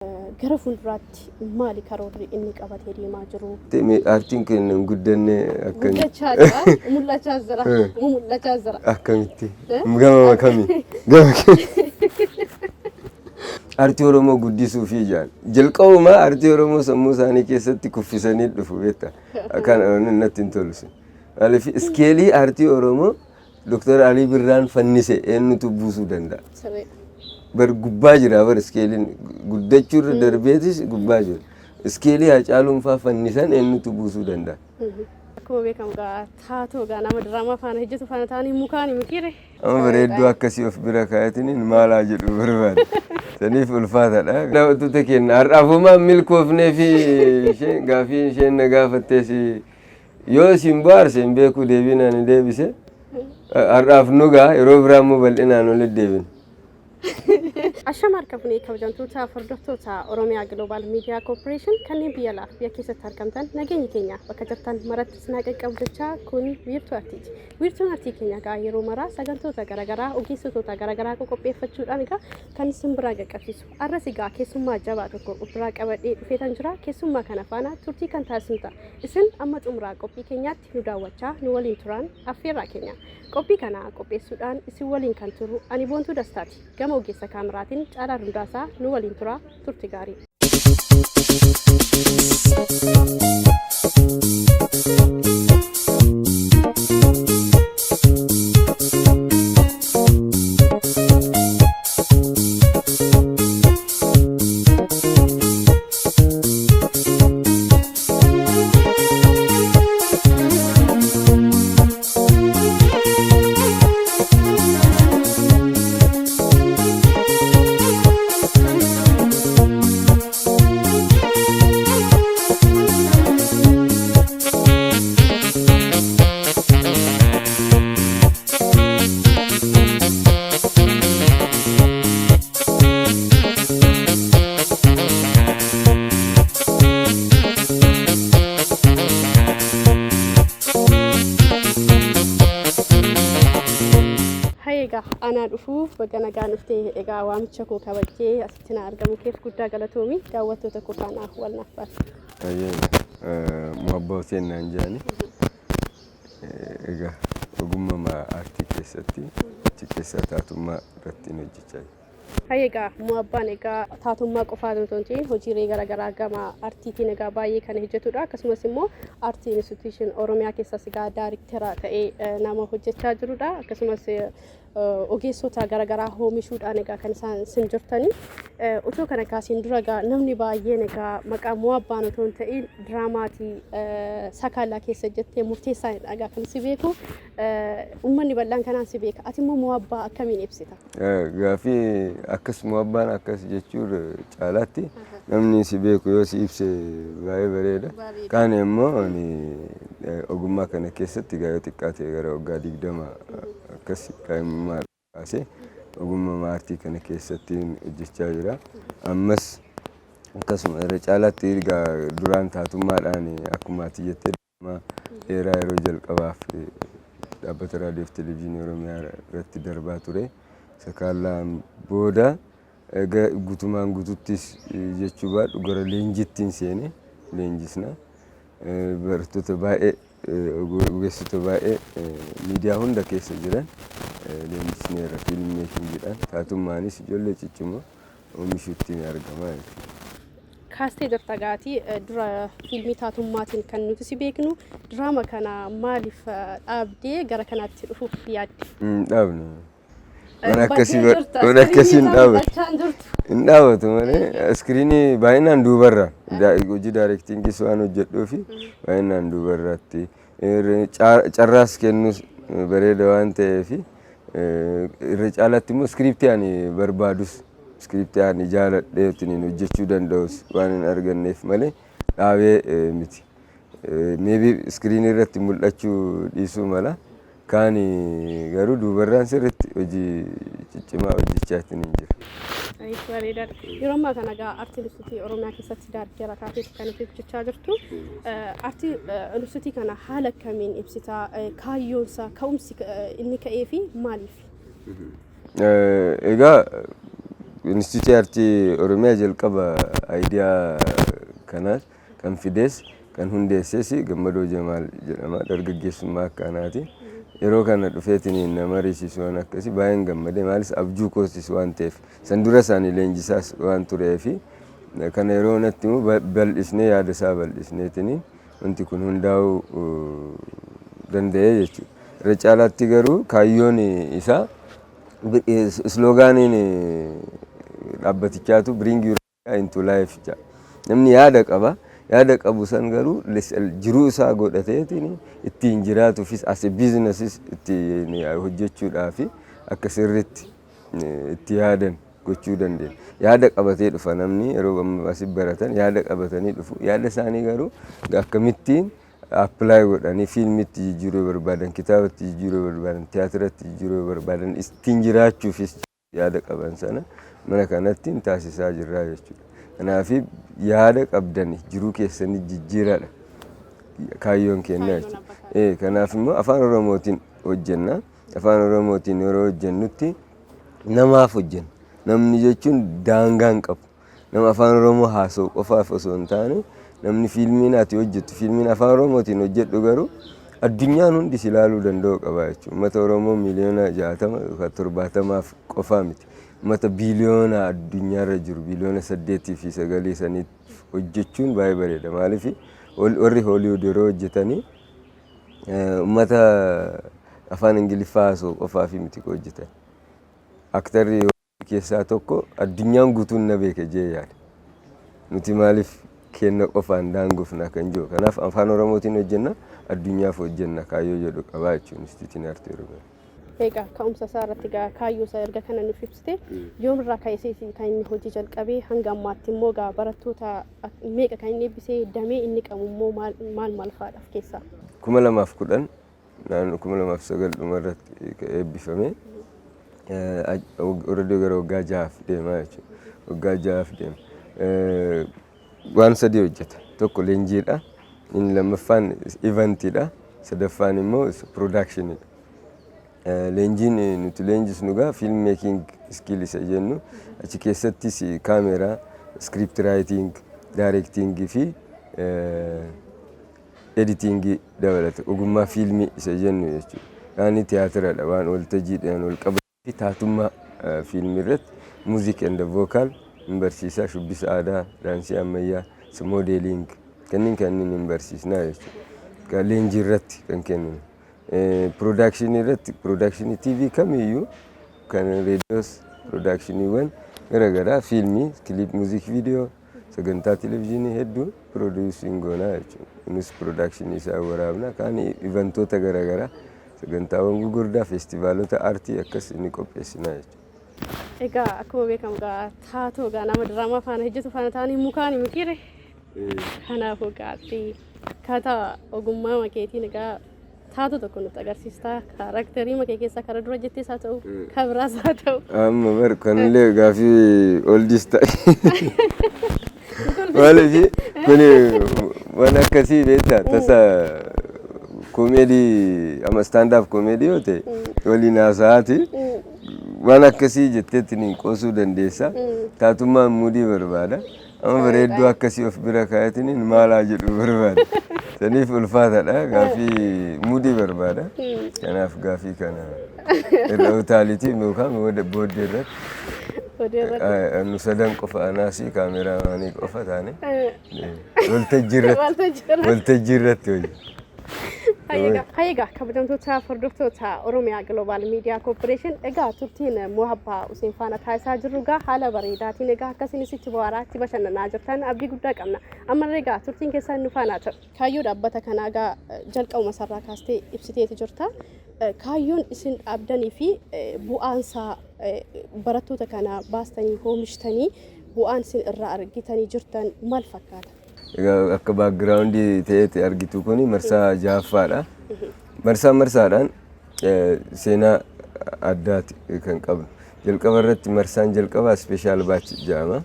Gara fuulduraatti maali karoorri inni qabatee deemaa jiru? Aartiin keenya hin guddanne akkami? Guddachaa jira. Mul'achaa jira. Mul'achaa jira. Akkamitti? Gama kami? Gama kami? Aartii Oromoo guddisuu fi ijaan. Jalqabumaa aartii Oromoo sammuu isaanii keessatti kuffisanii dhufu beektaa? Kan natti hin tolu. Maaliif iskeelii aartii Oromoo Dr. Alii Birraan fannise eenyutu buusuu danda'a? Bar gubbaa jira, bar iskeeliin guddachuu irra darbeetis gubbaa jira. Iskeelii Haacaaluun faa fannisan eenyutu buusuu danda'a? Akkuma beekamu gaa taatoo gaa nama diraamaa faana hojjetu faana ta'anii mukaan mitiire. Amma bareedduu akkasii of bira kaa'atiniin maalaa jedhu barbaada. Saniif ulfaataadha. Daawwattoota keenya, har'aaf homaa milkoofnee fi isheen gaafii isheen na gaafattees yoo isin bohaarse hin beeku, deebiin ani deebise. Har'aaf nugaa, yeroo biraa immoo bal'inaan walitti deebina. Ashama harka fuunee, kabajamtoota hordoftoota Oromiyaa Global Media Corporation kanneen biyya alaaf biyya keessatti argamtan, nageenyi keenya bakka jirtan maratti isin haa qaqqabu jechaa, kun Wiirtuu Artiiti. Wiirtuun Artii keenya egaa yeroo maraa sagantoota garaagaraa ogeessitoota garaagaraa qopheeffachuudhaan egaa kan isin biraa qaqqabsiisu. Arras egaa keessummaa jabaa tokko of biraa qabadhee dhufeetan jira. Keessummaa kana faana turtii kan taasisnu ta'a. Isin amma xumuraa qophii keenyaatti nu daawwachaa nu waliin turan affeerraa keenya. Qophii kana qopheessuudhaan isin waliin kan turu ani Boontuu Dastaati. Gama ogeessa kaameraatiin Caalaa Dundaasaa nu waliin tura, turti gaarii. Hayya, egaa anaa dhufuu, baga nagaan dhuftee. Egaa waamicha koo kabajjee asitti na argamu keef guddaa galatoomi. Daawwattoota koo faana wal naaf bara. Muhabbaa Hussein naan jedhani. Egaa ogummaa aartii keessatti achi keessaa taatummaa irratti hojjechaa jira. Hayya, egaa Muhabbaan egaa taatummaa qofaa osoo hin ta'in hojiilee garaagaraa gama aartiitiin egaa baay'ee kan hojjetudha. Akkasumas immoo Aartii Institution Oromiyaa keessas egaa daariktera ta'ee nama hojjechaa jirudha. Akkasumas ogeessota garaagaraa oomishuudhaan egaa kan isaan isin jirtani. Otoo kana kaasiin dura egaa namni baay'een egaa maqaa Muhabbaan otoo hin ta'in diraamaatii Sakaallaa keessa jettee murteessaanidha egaa kan si beeku. Uummanni bal'aan kanaan si beeka. Ati immoo Muhabbaa akkamiin ibsita? Gaaffii akkas Muhabbaan akkas jechuun caalaatti namni si beeku yoo si ibse baay'ee bareeda. Kaan immoo ani ogummaa kana keessatti egaa yoo xiqqaate gara waggaa 20 akkas daa'imummaa kaasee ogummaa aartii kana keessatti hojjechaa jira. Ammas akkasuma irra caalaatti egaa duraan taatummaadhaan akkuma ati jettee dheeraa yeroo jalqabaaf dhaabbata raadiyoo fi televezyiinii Oromiyaa irratti darbaa ture. Sakaallaan booda egaa guutumaan guututtis jechuu baadhu gara leenjiitti hin seene, leenjisna. Barattoota baay'ee, ogeessota baay'ee miidiyaa hunda keessa jiran leenjisneerra, film makingiidhaan taatummaanis ijoollee ciccimoo oomishuutti ni argama jechuudha. Kaastee jirta gaatii dura fiilmii taatummaatiin kan nuti si beeknu, diraama kana maaliif dhaabdee gara kanaatti dhufuuf yaadde? Hin dhaabne. Waan akkasii waan akkasii hin dhaabatu. Hin dhaabatu malee iskiriinii baay'inaan duubarra hojii daayirektiingis waan hojjedhuufi baay'inaan duubarratti carraas kennus bareeda waan ta'eef, irra caalaatti immoo iskiriiptii ani barbaadus, iskiriiptii ani jaaladhee ittiin hojjechuu danda'us waan hin arganneef malee dhaabee miti. Maybe iskiriinii irratti mul'achuu dhiisuu mala. Kaan garuu duubarraan sirriitti hojii ciccimaa hojjechaa ittiin hin jira. Bareedaadha. Yeroo ammaa kana egaa Aartii Inistituutii Oromiyaa keessatti daariktera taateeti kan itti hojjechaa jirtu. Aartii Inistituutii kana haala kamiin ibsita? Kaayyoonsaa, ka'umsi inni ka'ee fi maaliif? Egaa Instituutii Aartii Oromiyaa jalqaba idea kanaas kan fides, kan hundeesses Gammadoo Jamaal jedhama. Dargaggeessummaa akkanaati. Yeroo kana dhufeetiin nama mariisisu waan akkasii baay'een gammadee, maalis abjuu kootis waan ta'eef, san dura isaanii leenjisaas waan tureefi, kana yeroo natti immoo bal'isnee, yaada isaa bal'isneetiin wanti kun hundaa'uu danda'ee jechuudha. Irra caalaatti garuu kaayyoon isaa, sloganiin dhaabbatichaatu "Bring your into life" jedha. Namni yaada qaba. Yaada qabu san garuu jiruu isaa godhateetiin ittiin jiraatuufis, as a businessis ittiin hojjechuudhaaf akka sirriitti itti yaadan gochuu dandeenya. Yaada qabatee dhufa namni. Yeroo asii baratan yaada qabatanii dhufu. Yaada isaanii garuu akkamittiin apply godhanii fiilmitti jijjiiruu barbaadan, kitaabatti jijjiiruu barbaadan, tiyaatiratti jijjiiruu barbaadan, ittiin jiraachuufis yaada qaban sana mana kanatti taasisaa jirra jechuudha. Kanaaf yaada qabdan jiruu keessanii jijjiiraadha kaayyoon keenya jechuudha. Kanaaf immoo Afaan Oromootiin hojjenna. Afaan Oromootiin yeroo hojjennutti namaaf hojjenna. Namni jechuun daangaa hin qabu. Nama Afaan Oromoo haasa'u qofaaf osoo hin taane, namni fiilmiin ati hojjettu, fiilmiin Afaan Oromootiin hojjedhu garuu addunyaan hundi si ilaaluu danda'u qaba jechuudha. Uummata Oromoo miiliyoona 60 yookaan 70f qofaa miti. Uummata biiliyoona addunyaarra jiru, biiliyoona 8 fi 9 saniif hojjechuun baay'ee bareeda. Maaliif, warri Hollywood yeroo hojjetanii uummata Afaan Ingiliffaa haasa'u qofaaf miti hojjetan. Aktarri keessaa tokko addunyaan guutuun na beeka jee yaada. Nuti maaliif kenna qofaan daangofna kan jiru. Kanaaf Afaan Oromootiin hojjenna, addunyaaf hojjenna kaayyoo jedhu qabaa jechuun Instituutiin Aartii Oromiyaa. Egaa ka'umsa isaa irratti egaa kaayyoo isaa erga kana nuuf ibsite, yoomirraa ka'ee kan inni hojii jalqabee, hanga ammaatti immoo egaa barattoota meeqa kan inni eebbisee, damee inni qabu immoo maal maal maal fa'aadha of keessaa? 2010, naannoo 2009 dhumarratti eebbifame. Already gara waggaa 6f deemaa jechuudha. Waggaa 6f deema. Waan sadii hojjeta. Tokko leenjiidha. Inni lammaffaan eventiidha. Sadaffaan immoo productioniidha. Leenjiin nuti leenjisnu egaa film making skill isa jennu, achi keessattis kaameeraa, script writing, directingii fi editingii dabalata. Ogummaa fiilmii isa jennu jechuudha. Yaani tiyaatiradha, waan waltajjiidhaan wal qabatu, taatummaa fiilmii irratti, music and vocal hin barsiisaa, shubbisa aadaa, daansii ammayyaa, modeling kanneen hin barsiisnaa jechuudha. Leenjii irratti kan kenninu. Productionii irratti productionii TV kamiyyuu, kan reediyoos, productioniiwwan garaagaraa, fiilmii, clip, music video, sagantaa televezyiinii hedduu producing goonaa jechuudha. Nus productionii isaa waraabna. Kaan eventoota garaagaraa, sagantaawwan gurguddaa, feestivaalota aartii akkas ni qopheessinaa jechuudha. Egaa akkuma beekamu egaa taatoo egaa nama diraamaa faana hojjetu faana ta'anii mukaan mitiire. Kanaafuu egaa akkaataa ogummaa makeetiin egaa taatoo tokko nutti agarsiistaa, characterii makee keessaa karaa dura jettees haa ta'u, kan biraas haa ta'u. Amma bar kanillee gaafii oldiis ta'e. Maaliif, kuni waan akkasii beektaa, tasa koomeedii amma stand up comedy yoo ta'e waliin haasa'aati waan akkasii jetteetti ni qoosuu dandeessa. Taatummaan muudii barbaada. Amma bareedduu akkasii of bira kaayatiin maalaa jedhu barbaada. Saniif ulfaataadha. Gaafii muudii barbaada. Kanaaf gaafii kana irra utaalitii yookaan booddee irratti. Booddee irratti. Nu sadan qofa, anaasii kaameraamaanii qofa taane waltajjii irratti. Waltajjii irratti. Waltajjii irratti hojii. Hayigaa, kabajamtoota hordoftoota Oromiyaa Global Media Corporation, egaa turtiin Mohabbaa Useen faana taasisaa jirru egaa haala bareedaatiin egaa akkasiin isitti bohaaraa, itti bashannanaa jirtan abdii guddaa qabna. Ammallee egaa turtiin keessan nu faana ta'u. Kaayyoo dhaabbata kanaa egaa jalqabuma sarraa kaastee ibsiteeti jirta. Kaayyoon isin dhaabdanii fi bu'aansaa barattoota kana baastanii oomishtanii bu'aan isin irraa argitanii jirtan maal fakkaata? Egaa akka backgroundii ta'eeti argitu, kuni marsaa jahaffaadha. Marsaa marsaadhaan seenaa addaati kan qabnu. Jalqaba irratti marsaan jalqabaa special batch jedhama.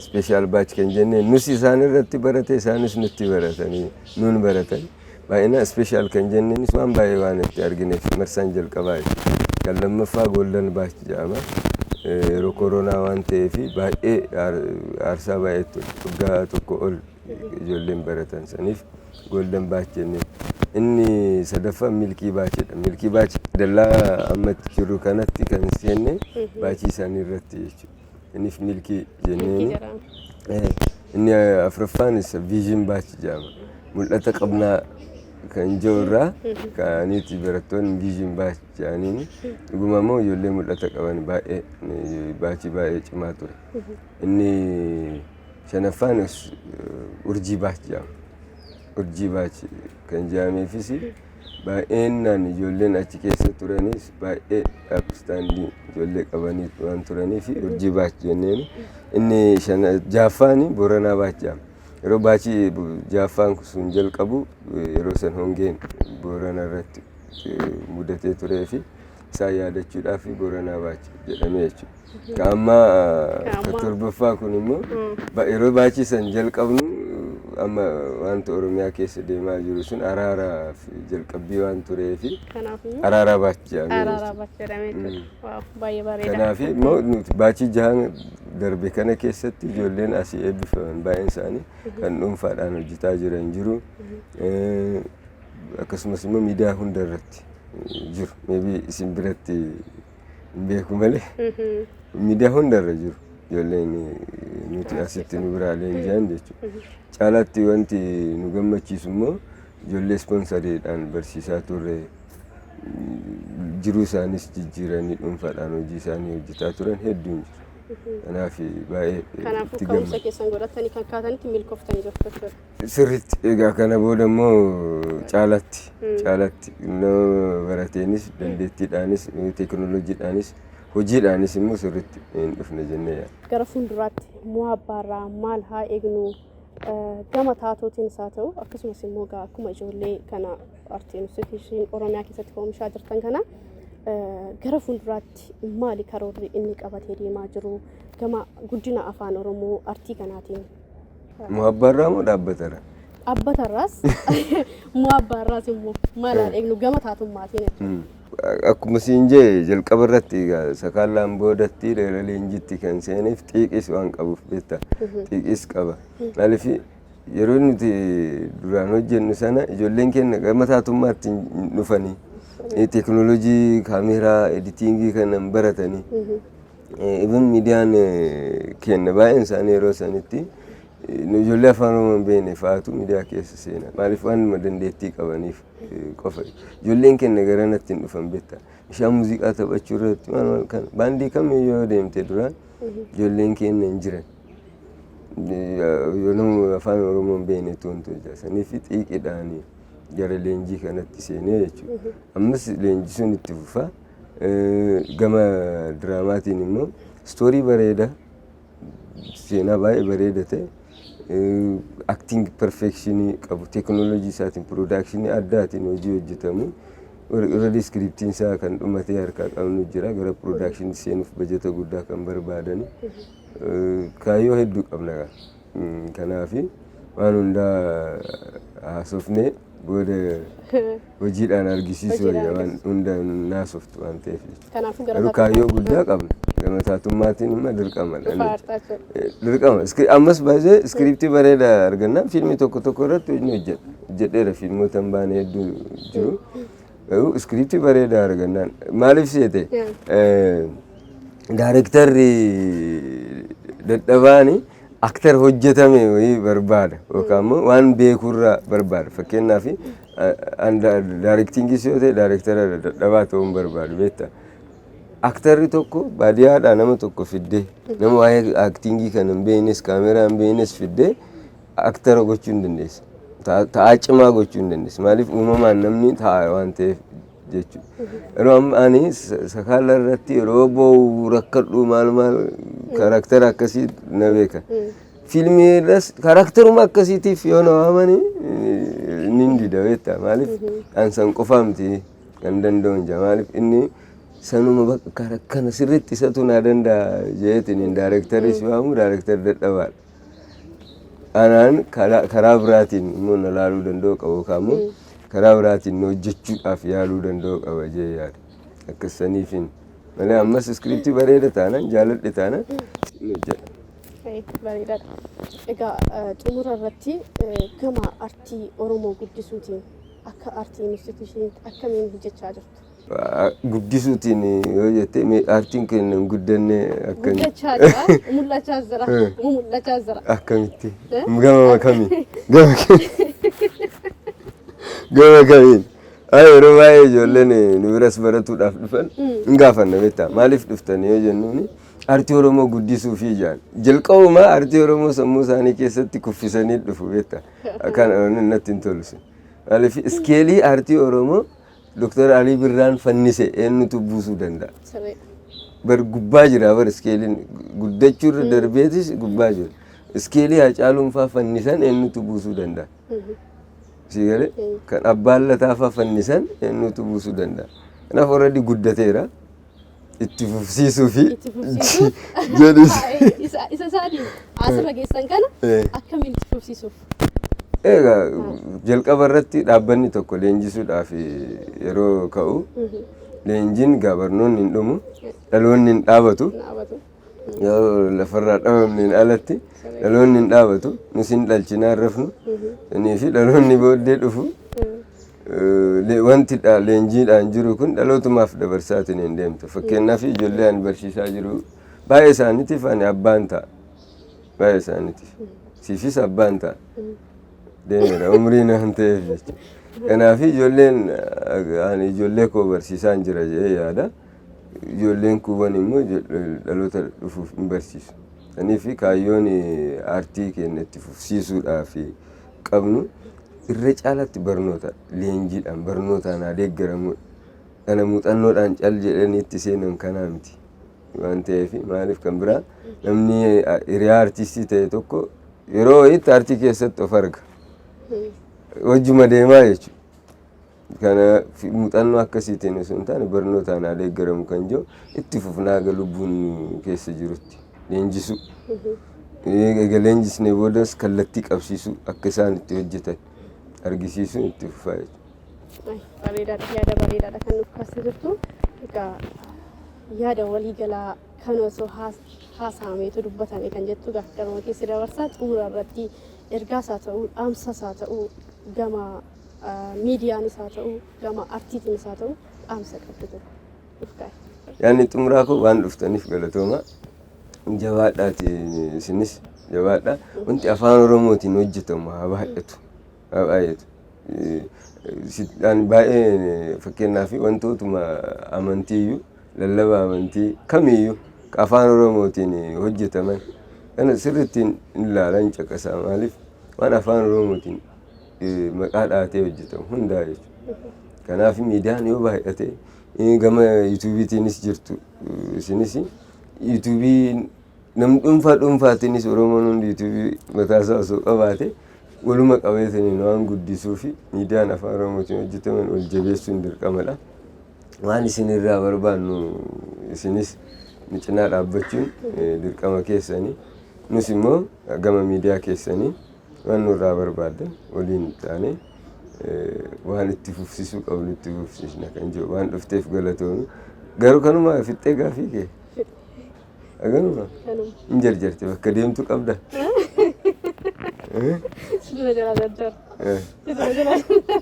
Special batch kan jenneen nus isaan irratti barate, isaanis nutti baratanii nuun baratan. Baay'inaan special kan jenneenis waan baay'ee waan itti argineef marsaan jalqabaa jechuudha. Kan lammaffaa golden batch jedhama. Yeroo koronaa waan ta'eef baay'ee aarsaa baay'ee ture. Waggaa tokko ol ijoolleen baratan saniif golden batch jennee. Inni sadaffaan milkii batchidha. Milkii batch dallaa ammatti jiru kanatti kan seenne batchii isaanii irratti jechuudha. Innis milkii jenneeni. Jedhama. Inni afuraffaan vision batch jedhama. Mul'ata qabnaa kan jiru irraa ka'aniiti barattoonni vision batch jedhaniini. Dhuguma immoo ijoollee mul'ata qaban baay'ee, batchii baay'ee cimaa ture. Inni shanaffaan urjii batch jedhama. Urjii batch kan jedhameefis baay'eenaan ijoolleen achi keessa turanis baay'ee outstanding ijoollee qabanii waan turaniif urjii batch jenneeni. Inni ja'affaan Booranaa batch jedhama. Yeroo batchii ja'affaan sun jalqabu, yeroo san hongeen Boorana irratti mudatee turee fi isaan yaadachuudhaaf Booranaa batch jedhamee jechuudha. Ka ammaa ka torbaffaa kun immoo yeroo batchii san jalqabnu amma wanta Oromiyaa keessa deemaa jiru sun araaraa fi jalqabbii waan turee fi Kanaafiyyuu araaraa batch jedhamee araaraa jechuudha. Batch jedhamee jechuudha. Wow, baay'ee bareeda. Kanaaf immoo nuti batchii jahan darbe kana keessatti ijoolleen asii eebbifaman baay'een isaanii kan dhuunfaadhaan hojjetaa jiran jiru. Akkasumas immoo miidiyaa hunda irratti jiru. Maybe isin biratti hin beeku malee miidiyaa hunda irra jiru. Ijoolleen nuti asitti nu biraa leenji'an jechuudha. Caalaatti wanti nu gammachiisu immoo ijoollee sponsoriidhaan barsiisaa turre jiruu isaanis jijjiiranii dhuunfaadhaan hojii isaanii hojjetaa turan hedduun jiru. Kanaaf baay'ee Kanaafuu itti ka'umsa gammada. keessan godhatanii kan kaatanitti milkooftanii jirtu jechuudha. Sirriitti egaa kana booda immoo caalatti caalatti nama barateenis, dandeettiidhaanis, teekinooloojiidhaanis, hojiidhaanis immoo sirriitti hin dhufne jennee yaadna. Gara fuulduraatti Mo'abbaarraa maal haa eegnu? Gama taatootiinis haa ta'u, akkasumas immoo egaa akkuma ijoollee kana artii instituushiin Oromiyaa keessatti oomishaa jirtan kana, gara fuulduraatti maali karoorri inni qabatee deemaa jiru gama guddina afaan Oromoo artii kanaatiin? Mo'abbaarraa moo dhaabbatarra? Dhaabbatarraas Mo'abbaarraas immoo maal haa eegnu gama taatummaatiin jechuudha? Akkuma siin jee, jalqaba irratti egaa sakaallaan boodatti gara leenjiitti kan seeneef xiiqis waan qabuuf beekta. Xiiqis qaba. Maaliif, yeroo nuti duraan hojjennu sana ijoolleen keenya gama taatummaatti hin dhufanii. Teekinooloojii kaameeraa, editingii kana hin baratanii. Even miidiyaan keenya baay'een isaanii yeroo sanitti nu ijoollee afaan Oromoo hin beekne fa'aatu miidiyaa keessa seena. Maaliif, waanuma dandeettii qabaniif qofa. Ijoolleen keenya garanatti hin dhufan beekta. Meeshaa muuziqaa taphachuu irratti maal maal kana baandii kamiyyuu yoo deemte duraan ijoolleen keenya hin jiran. Yoo nama afaan Oromoo hin beekne toontu jira. Saniif xiiqiidhaan gara leenjii kanatti seenee jechuudha. Ammas leenjii sun itti fufa. Gama diraamaatiin immoo story bareeda, seenaa baay'ee bareeda ta'e, acting perfectionii qabu, teekinooloojii isaatiin, productionii addaatiin hojii hojjetamu, already scriptiin isaa kan dhumatee harkaa qabnu jira. Gara productionii seenuuf bajeta guddaa kan barbaadani kaayyoo hedduu qabna. Kanaaf waan hundaa haasofnee booda hojiidhaan argisiisuu wayya, waan hunda naasoftu waan ta'eef jechuudha. Kanaafuu gara Garuu kaayyoo guddaa qabna. Gama taatummaatiin immoo dirqama. Dhufaa har'aa jechuudha. Dirqama. Ammas baay'ee scriptii bareedaa argannaan fiilmii tokko tokko irratti hojii hojjedha. Hojjedheera, fiilmoota hin baane hedduu jiru. Garuu scriptii bareedaa argannaan, maaliif seete, directorri dadhabaani actor hojjetame wayii barbaada yookaan immoo waan beekurraa barbaada. Fakkeenyaaf, directingis yoo ta'e directora dadhabaa ta'uu hin barbaadu beektaa. Actorri tokko baadiyyaadhaa nama tokko fiddee, nama waa'ee actingii kana hin beeknes, kaameraa hin beeknes fiddee actora gochuu hin dandeessa. Ta'aa cimaa gochuu hin dandeessa. Maaliif, uumamaan namni ta'a waan ta'eef jechuudha. Yeroo amma ani sakaala irratti yeroo boo'u, rakkadhu, maal maal, charactera akkasii na beeka. Fiilmii irras characteruma akkasiitiif yoo na waamani nin dida beektaa. Maaliif, an san qofaa miti kan danda'u hin jira. Maaliif, inni sanuma bakka kana sirriitti isatu naa danda'a jeetiin directorris waamu director dadhabaadha. Anaan karaa biraatiin immoo na laaluu danda'u qaba yookaan immoo karaa biraatiin na hojjechuudhaaf yaaluu danda'u qaba jee yaada. Akkasaniifin Malee ammas iskiriptii bareeda taanaan, jaaladhe taanaan hin hojjedha. Bareedaadha. Egaa xumura irratti gama artii Oromoo guddisuutiin akka aartii institushiniitti akkamiin hojjechaa jirtu? Guddisuutiin yoo jette, aartiin keenya hin guddanne akkami? Guddachaa jira, mul'achaa jira, mul'achaa jira. Akkamitti? Gama kamii? Gama gama kamiin? Ay, yeroo baay'ee ijoolleen nu biras baratuudhaaf dhufan hin gaafanna, beektaa? Maaliif dhuftan yoo jennuuni, aartii Oromoo guddisuufi ijaan. Jalqabumaa aartii Oromoo sammuu isaanii keessatti kuffisanii dhufu, beektaa? Kan natti hin tolu. Maaliif iskeelii aartii Oromoo Dr. Alii Birraan fannise eenyutu buusuu danda'a? Bar gubbaa jira, bar iskeeliin guddachuurra darbeetis gubbaa jira. Iskeelii Hacaaluun faa fannisan eenyutu buusuu danda'a? Si galee, kan abbaan lataa faa fannisan eenyutu buusuu danda'a? Kanaaf already guddateera. Itti fufsiisuu fi Itti fufsiisuu jedhis. Isa isaanii asirra geessan kana akkamiin itti fufsiisuuf? Egaa jalqaba irratti dhaabbanni tokko leenjisuudhaaf yeroo ka'u, leenjiin gaa barnoonni hin dhumu, dhaloonni hin dhaabatu. Dhaabatu. Yoo lafarraa dhabamneen alatti dhaloonni hin dhaabatu, nus hin dhalchinaa rafnu. Innii fi dhaloonni booddee dhufu wanti leenjiidhaan jiru kun dhalootumaaf dabarsaatiin hin deemtu. Fakkeenyaaf ijoollee ani barsiisaa jiru baay'ee isaaniitiif ani abbaan ta'a. Baay'ee isaaniitiif. Siifis abbaan ta'a. Deemeera umriin waan ta'eef jechuudha. Kanaaf ijoolleen ani ijoollee koo barsiisaan jira jedhee yaada. Ijoolleen kuuwwan immoo dhaloota dhufuuf hin barsiisu. Kaniif kaayyoon aartii keenya itti fufsiisuudhaaf qabnu irra caalatti barnoota leenjiidhaan, barnootaan haa deeggaramudha. Kana muuxannoodhaan cal jedhanii itti seenan kanaa miti. Waan ta'eef, maaliif kan biraa namni hiriyaa artistii ta'e tokko yeroo wayiitti aartii keessatti of arga. Wajjuma deemaa jechuudha. Kana muuxannoo akkasiitiin osoo hin taane barnootaan haa deeggaramu kan jiru itti fufnaa haga lubbuun keessa jirutti leenjisuu. Egaa leenjisnee boodas kallattii qabsiisuu, akka isaan itti hojjetan argisiisuun itti fufaa jechuudha. Bareedaadha, yaada bareedaadha kan nuuf kaastee jirtu. Egaa yaada waliigalaa kan osoo haasa'ameetu dubbatame kan jettu garuma keessa dabarsaa, xumura irratti ergaas haa ta'u, dhaamsas haa ta'u, gama miidiyaanis haa ta'u, gama artiitiinis haa ta'u, dhaamsa qabdu tokko nuuf kaa'e. Yaadni xumuraa koo, waan dhuftaniif galatooma. Jabaadhaati, isinis jabaadha. Wanti afaan Oromootiin hojjetamu haa baay'atu. Haa baay'atu. Baay'ee fakkeenyaaf wantootuma amantiiyyuu, lallaba amantii kamiyyuu afaan Oromootiin hojjetaman kana sirriitti hin ilaalan, caqasaa. Maaliif waan afaan Oromootiin maqaa dhaatee hojjetamu hundaa jechuudha. Kanaaf miidiyaan yoo baay'ate, gama yuutuubiitiinis jirtu, isinis yuutuubii namni dhuunfaa dhuunfaatiinis, Oromoon hundi yuutuubii mataasaa osoo qabaate waluma qabeetaniin waan guddisuu fi miidiyaan afaan Oromootiin hojjetaman wal jabeessuun dirqamadha. Waan isinirraa barbaannu, isinis nu cinaa dhaabbachuun dirqama keessanii, nus immoo gama miidiyaa keessanii waan nurraa barbaaddan waliin taane waan itti fufsiisuu qabnu itti fufsiisna kan jiru. Waan dhufteef galatoomi. Garuu kanuma fixxee gaafii kee? Aganuma? Hin jarjarte, bakka deemtu qabda. Siduma jalaa daddara. Siduma jalaa.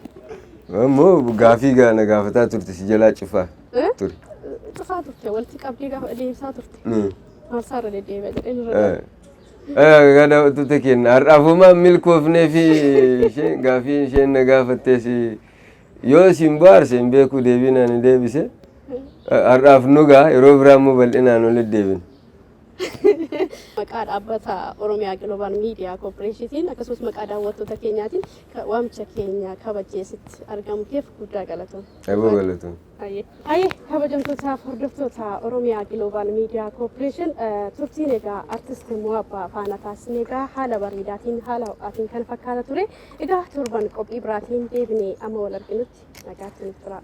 Ammoo gaafii na gaafataa turte si jalaa cufaa ture. Cufaa turte, walitti qabdee gaafa deemsaa turte. Marsaa irra deddeebi'a jedheen irra. Kana tutte kenna. Har'aafumaan milkoofnee fi isheen gaafii isheen na gaafattees yoo isin bohaarse hin beeku, deebiin ani deebise. Har'aaf nu gaa, yeroo biraa immoo bal'inaan walitti deebina. Maqaa dhaabbata Oromiyaa Global Media Corporationiin akkasumas maqaa daawwattoota keenyaatiin waamicha keenya kabajeesitti argamu keef guddaa galatoom. Aboo, galatoom. Ayyee, kabajamtootaaf hordoftoota Oromiyaa Global Media Corporation, turtiin egaa artist Mo'abbaa faana taasisne egaa haala bareedaatiin, haala ho'aatiin kan fakkaata ture. Egaa torban qophii biraatiin deebinee amma wal arginutti nagaatti nuuf tura.